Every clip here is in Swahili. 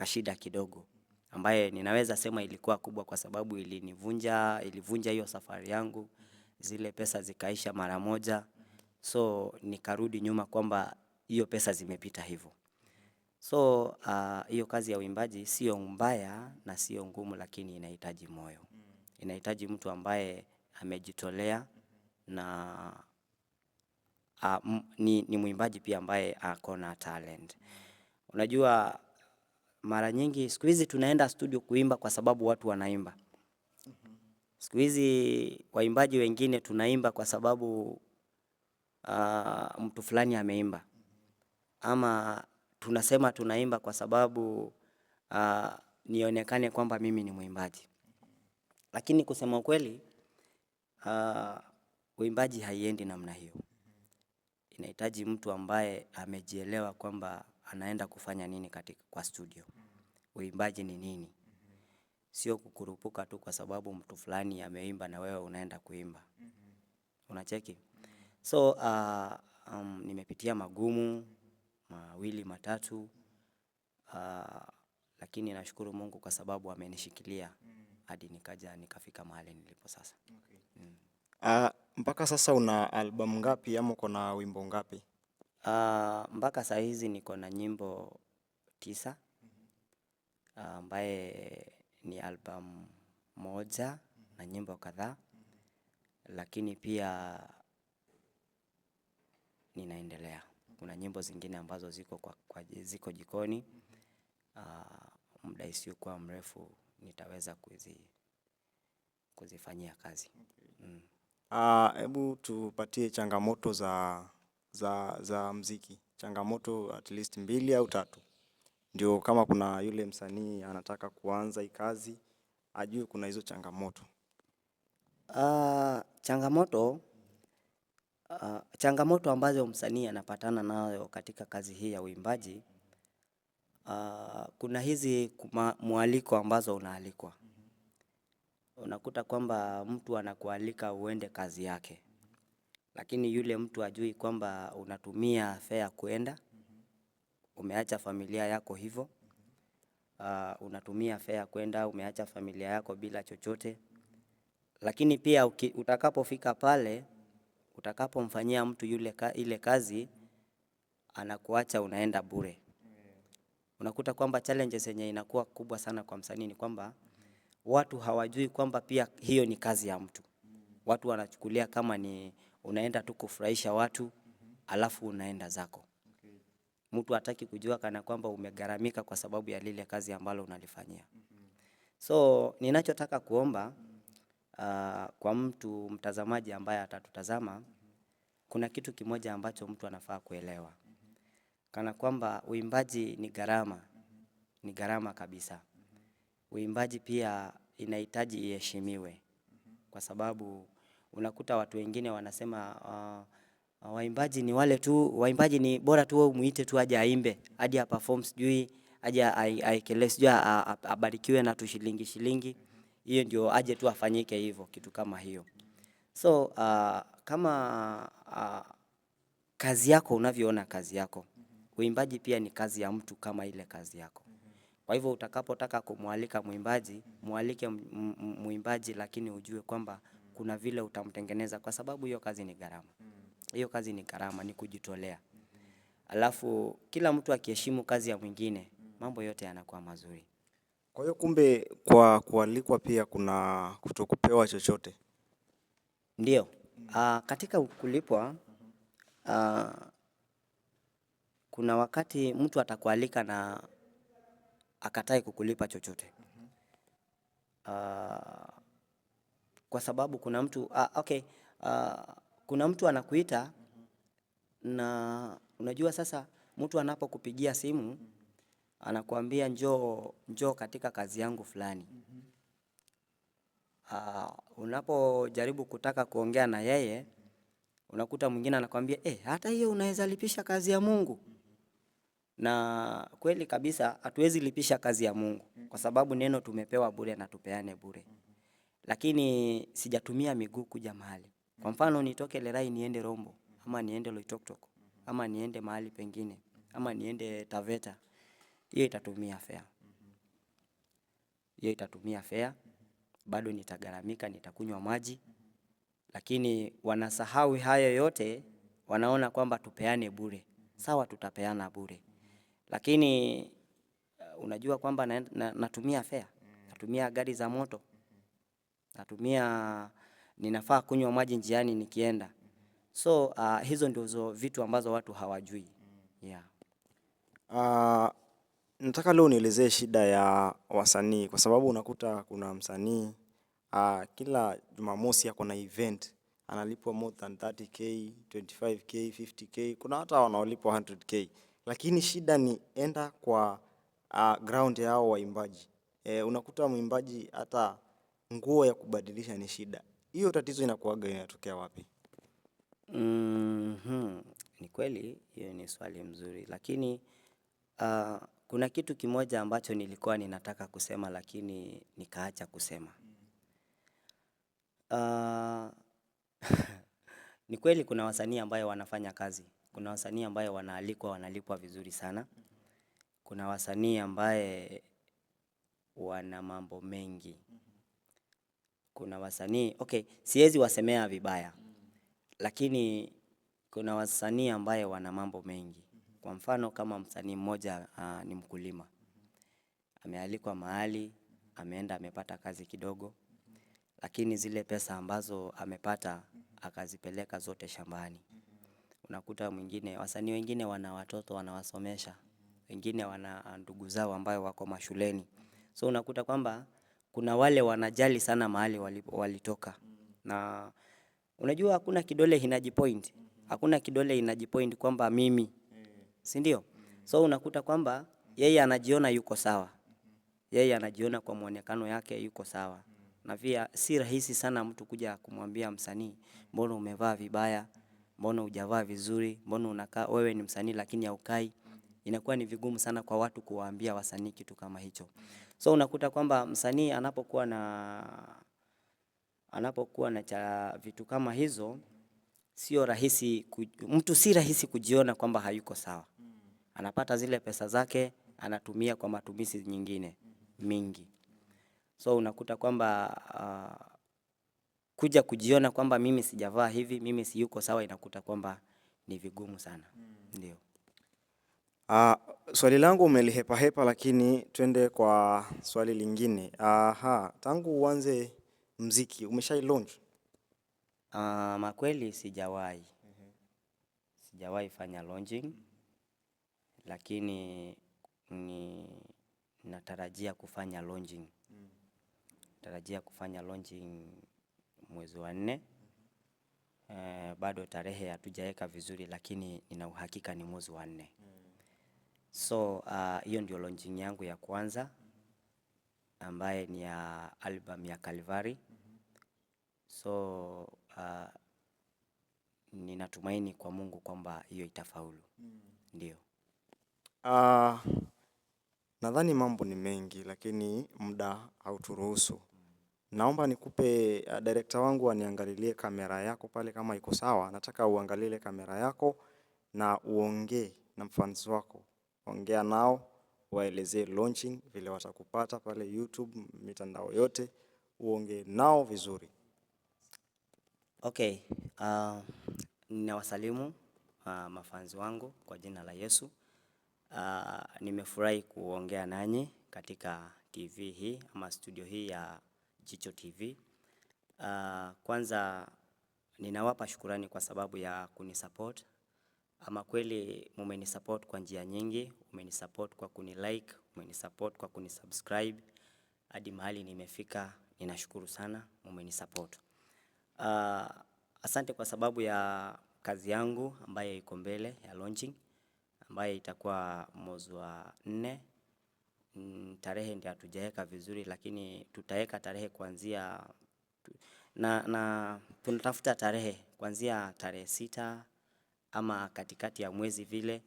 kashida kidogo ambaye ninaweza sema ilikuwa kubwa kwa sababu ilinivunja, ilivunja hiyo safari yangu, zile pesa zikaisha mara moja, so nikarudi nyuma kwamba hiyo pesa zimepita hivo. So hiyo kazi ya uimbaji sio mbaya na sio ngumu lakini inahitaji moyo. Inahitaji mtu ambaye amejitolea na ni mwimbaji pia ambaye ako na talent. Unajua mara nyingi siku hizi tunaenda studio kuimba kwa sababu watu wanaimba. Siku hizi waimbaji wengine tunaimba kwa sababu mtu fulani ameimba. Ama tunasema tunaimba kwa sababu nionekane kwamba mimi ni mwimbaji. Lakini kusema ukweli, uimbaji haiendi namna hiyo. Inahitaji mtu ambaye amejielewa kwamba anaenda kufanya nini katika kwa studio. Uimbaji ni nini? Sio kukurupuka tu kwa sababu mtu fulani ameimba na wewe unaenda kuimba. Unacheki? So, nimepitia magumu, mawili, matatu, lakini nashukuru Mungu kwa sababu amenishikilia hadi nikaja nikafika mahali nilipo sasa. Mpaka sasa una albamu ngapi ama uko na wimbo ngapi? Mpaka saa hizi niko na nyimbo 9 ambaye ni album moja na nyimbo kadhaa, lakini pia ninaendelea. Kuna nyimbo zingine ambazo ziko kwa ziko jikoni. Muda isiyokuwa mrefu nitaweza kuzifanyia kazi. Hebu tupatie changamoto za mziki. Changamoto at least 2 au 3. Ndio kama kuna yule msanii anataka kuanza hii kazi, ajue kuna hizo changamoto. Changamoto changamoto ambazo msanii anapatana nayo katika kazi hii ya uimbaji, kuna hizi mwaliko ambazo unaalikwa. Unakuta kwamba mtu anakualika uende kazi yake, lakini yule mtu hajui kwamba unatumia fare kuenda, umeacha familia yako hivo, unatumia fare kuenda, umeacha familia yako bila chochote. Lakini pia utakapofika pale, utakapomfanyia mtu yule ile kazi, anakuacha unaenda bure. Unakuta kwamba challenges yenye inakuwa kubwa sana kwa msanii ni kwamba watu hawajui kwamba pia hiyo ni kazi ya mtu. Watu wanachukulia kama ni unaenda tu kufurahisha watu, alafu unaenda zako. Mtu hataki kujua kana kwamba umegharamika kwa sababu ya lile kazi ambalo unalifanyia. So ninachotaka kuomba kwa mtu mtazamaji ambaye atatutazama, kuna kitu kimoja ambacho mtu anafaa kuelewa. Kana kwamba uimbaji ni gharama, ni gharama kabisa. Uimbaji pia inahitaji iheshimiwe. Kwa sababu unakuta watu wengine wanasema waimbaji ni wale tu, waimbaji ni bora tu wewe umuite tu aje aimbe, aje aperform sijui, aje aekelee sijui abarikiwe na tushilingi shilingi. Hiyo ndio aje tu afanyike hivo kitu kama hiyo. So kama kazi yako unavyoona kazi yako, uimbaji pia ni kazi ya mtu kama ile kazi yako. Kwa hivyo utakapotaka kumualika mwimbaji, mualike mwimbaji lakini ujue kwamba kuna vile utamtengeneza kwa sababu hiyo kazi ni gharama. Hiyo kazi ni gharama, ni kujitolea. Alafu kila mtu akiheshimu kazi ya mwingine, mambo yote yanakuwa mazuri. Kwa hiyo kumbe kwa kualikwa pia kuna kutokupewa chochote. Ndio, katika kulipwa, kuna wakati mtu atakualika na akatae kukulipa chochote. Kwa sababu kuna mtu okay, kuna mtu anakuita na unajua sasa mtu anapokupigia simu anakuambia njoo njoo katika kazi yangu fulani. Unapojaribu kutaka kuongea na yeye, unakuta mwingine anakuambia hata hiyo unaweza lipisha kazi ya Mungu. Na kweli kabisa hatuwezi lipisha kazi ya Mungu kwa sababu neno tumepewa bure na tupeane bure. Lakini sijatumia miguu kuja mahali. Kwa mfano nitoke Lerai niende Rombo, ama niende Loitoktok, ama niende mahali pengine, ama niende Taveta, hiyo itatumia fare. Hiyo itatumia fare, bado nitagharamika, nitakunywa maji, lakini wanasahau hayo yote, wanaona kwamba tupeane bure. Sawa, tutapeana bure, lakini unajua kwamba natumia fare, natumia gari za moto, natumia, ninafaa kunywa maji njiani nikienda. So hizo ndizo vitu ambazo watu hawajui. Yeah. Nataka leo nielezee shida ya wasanii kwa sababu unakuta kuna msanii kila Jumamosi ako na event, analipwa more than 30K, 25K, 50K, kuna hata wanaolipwa 100K. Lakini shida ni enda kwa ground yao waimbaji. Unakuta mwimbaji hata nguo ya kubadilisha ni shida. Hiyo tatizo inakuwaga inatokea wapi? Ni kweli, hiyo ni swali mzuri, lakini kuna kitu kimoja ambacho nilikuwa ninataka kusema lakini nikaacha kusema. Ni kweli kuna wasanii ambayo wanafanya kazi, kuna wasanii ambayo wanaalikwa wanalipwa vizuri sana, kuna wasanii ambaye wana mambo mengi, kuna wasanii okay, siwezi wasemea vibaya, lakini kuna wasanii ambaye wana mambo mengi. Kwa mfano kama msanii mmoja ni mkulima, amealikwa mahali, ameenda amepata kazi kidogo, lakini zile pesa ambazo amepata akazipeleka zote shambani. Unakuta mwingine, wasanii wengine wana watoto wanawasomesha, wengine wana ndugu zao ambayo wako mashuleni. So unakuta kwamba kuna wale wanajali sana mahali walitoka. Na unajua hakuna kidole inajipoint, hakuna kidole inajipoint kwamba mimi, si ndio? So unakuta kwamba yeye anajiona yuko sawa, yeye anajiona kwa mwonekano yake yuko sawa. Na pia si rahisi sana mtu kuja kumwambia msanii, mbona umevaa vibaya, mbona hujavaa vizuri, mbona unakaa wewe ni msanii lakini haukai. Inakuwa ni vigumu sana kwa watu kuwaambia wasanii kitu kama hicho. So unakuta kwamba msanii anapokuwa na cha vitu kama hizo, sio rahisi, mtu si rahisi kujiona kwamba hayuko sawa. Anapata zile pesa zake, anatumia kwa matumizi nyingine mingi. So unakuta kwamba kuja kujiona kwamba mimi sijavaa hivi, mimi siyuko sawa, inakuta kwamba ni vigumu sana. Ndio. Swali langu umelihepa hepa lakini twende kwa swali lingine. Aha, tangu uanze mziki, umeshai launch? Makweli sijawahi. Sijawahi fanya launching, lakini ni natarajia kufanya launching. Tarajia kufanya launching mwezi wa nne. Bado tarehe hatujaeka vizuri lakini nina uhakika ni mwezi wa nne. So hiyo ndio launching yangu ya kwanza ambaye ni ya album ya Calvary. So ninatumaini kwa Mungu kwamba hiyo itafaulu. Ndio. Nadhani mambo ni mengi lakini muda hauturuhusu. Naomba nikupe director wangu aniangalilie kamera yako pale kama iko sawa. Nataka uangalie kamera yako na uongee na fans wako. Ongea nao, waelezee launching, vile watakupata pale YouTube, mitandao yote, uongee nao vizuri. Okay, ninawasalimu mafans wangu kwa jina la Yesu. Nimefurahi kuongea nanyi katika TV hii ama studio hii ya Jicho TV. Kwanza ninawapa shukurani kwa sababu ya kunisupport. Ama kweli mumenisupport kwa njia nyingi, umenisupport kwa kunilike, umenisupport kwa kunisubscribe. Hadi mahali nimefika, ninashukuru sana, mumenisupport. Asante kwa sababu ya kazi yangu ambayo iko mbele ya launching ambayo itakuwa mwezi wa nne. Tarehe ndio hatujaeka vizuri lakini tutaeka tarehe kuanzia na tunatafuta tarehe kuanzia tarehe 6 ama katikati ya mwezi vile.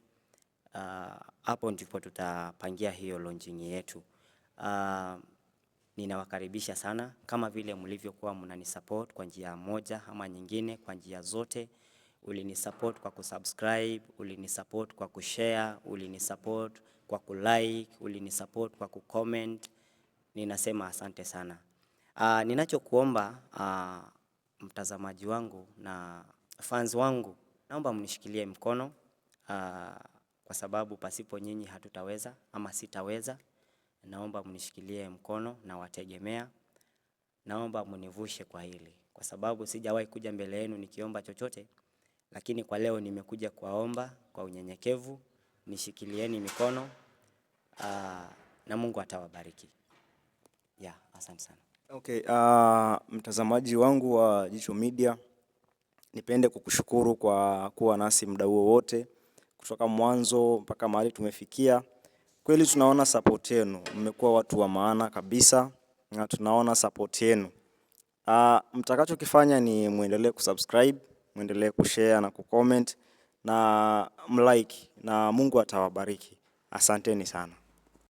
Hapo ndipo tutapangia hiyo launching yetu. Ninawakaribisha sana kama vile mlivyokuwa mnanisupport kwa njia moja ama nyingine, kwa njia zote. Ulinisupport kwa kusubscribe, ulinisupport kwa kushare, ulinisupport kwa kulike, ulinisupport kwa kucomment. Ninasema asante sana. Ninachokuomba mtazamaji wangu na fans wangu, naomba mnishikilie mkono kwa sababu pasipo nyinyi hatutaweza ama sitaweza. Naomba mnishikilie mkono na wategemea. Naomba mnivushe kwa hili, kwa sababu sijawahi kuja mbele yenu nikiomba chochote, lakini kwa leo nimekuja kuwaomba kwa unyenyekevu, nishikilieni mikono na Mungu atawabariki. Yeah, asante sana. Okay, mtazamaji wangu wa Jicho Media, nipende kukushukuru kwa kuwa nasi muda huo wote kutoka mwanzo mpaka mahali tumefikia. Kweli tunaona support yenu, mmekuwa watu wa maana kabisa na tunaona support yenu. Mtakachokifanya ni muendelee kusubscribe, muendelee kushare na kucomment na mlike na Mungu atawabariki. Asanteni sana.